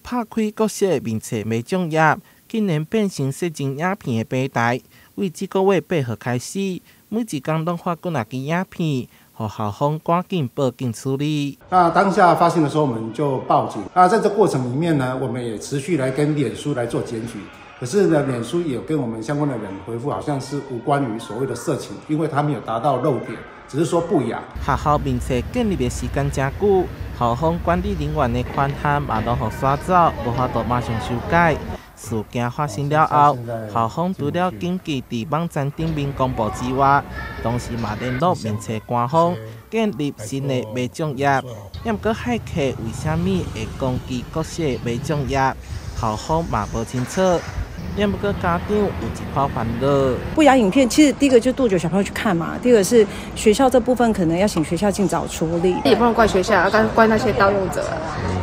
拍開各色面冊迷獎頁，竟然變成色情影片的平台。為這個月8號開始，每一工攏發幾若支影片，予校方趕緊報警處理。那當下發現的時候，我們就報警。那在這過程裡面呢，我們也持續來跟臉書來做檢舉。可是呢，臉書也跟我們相關的人回覆，好像是無關於所謂的色情，因為他沒有達到露點，只是說不雅。學校面冊建立的時間誠久，校方管理人員的權限嘛攏予刷走，無法度馬上修改。事件發生了後，校方除了緊急佇網站頂面公布之外，同時嘛聯絡面冊官方，建立新的迷獎頁。毋過駭客為啥物會攻擊各色迷獎頁？校方嘛無清楚。毋過家長有一寡煩惱。不雅影片，其實第一個就杜絕小朋友去看嘛，第二個是學校這部分可能要請學校盡早處理。也不能怪學校，要怪那些盜用者，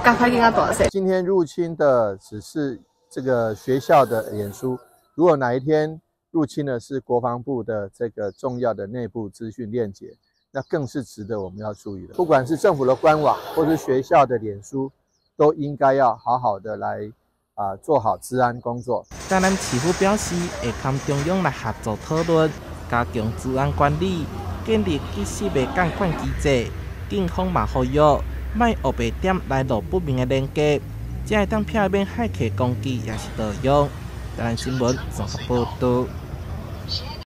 趕快給他多少。今天入侵的只是這個學校的臉書，如果哪一天入侵的是國防部的這個重要的內部資訊鏈接，那更是值得我們要注意的。不管是政府的官網，或是學校的臉書，都應該要好好的來做好資安工作。台南市府表示，會和中央來合作討論，加強資安管理，建立即時的監管機制。警方嘛呼籲，莫烏白點來路不明的連結，才會當避免駭客攻擊抑是盜用。台南新聞綜合報導。